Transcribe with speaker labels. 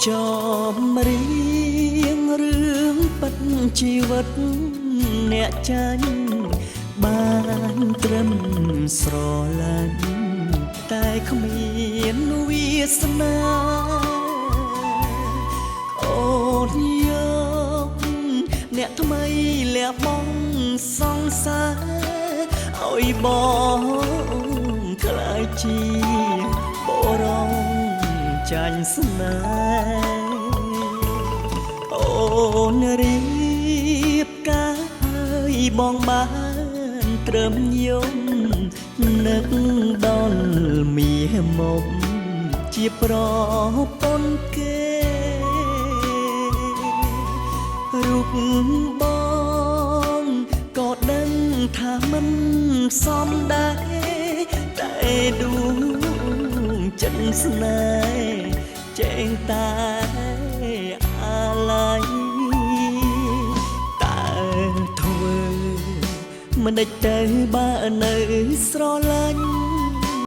Speaker 1: ចំរៀងរឿងពិតជីវិតអ្នកចាញ់បានត្រឹមស្រឡាញ់ តែគ្មានវាសនា អូនយកអ្នកថ្មីលះបង់សង្សារ ឲ្យបងក្លាយជាបរងចាញ់ស្នេហ៍។ អូនរៀបការហើយបងបានត្រឹមយំ នឹកដល់មាមុំជាប្រពន្ធគេ រូបបងក៏ដឹងថាមិនសមដែរ តែដួងចិត្តស្នេហ៍ចែងតែអាឡ័យ តើធ្វើមិនដេចទៅបើនៅស្រឡាញ់?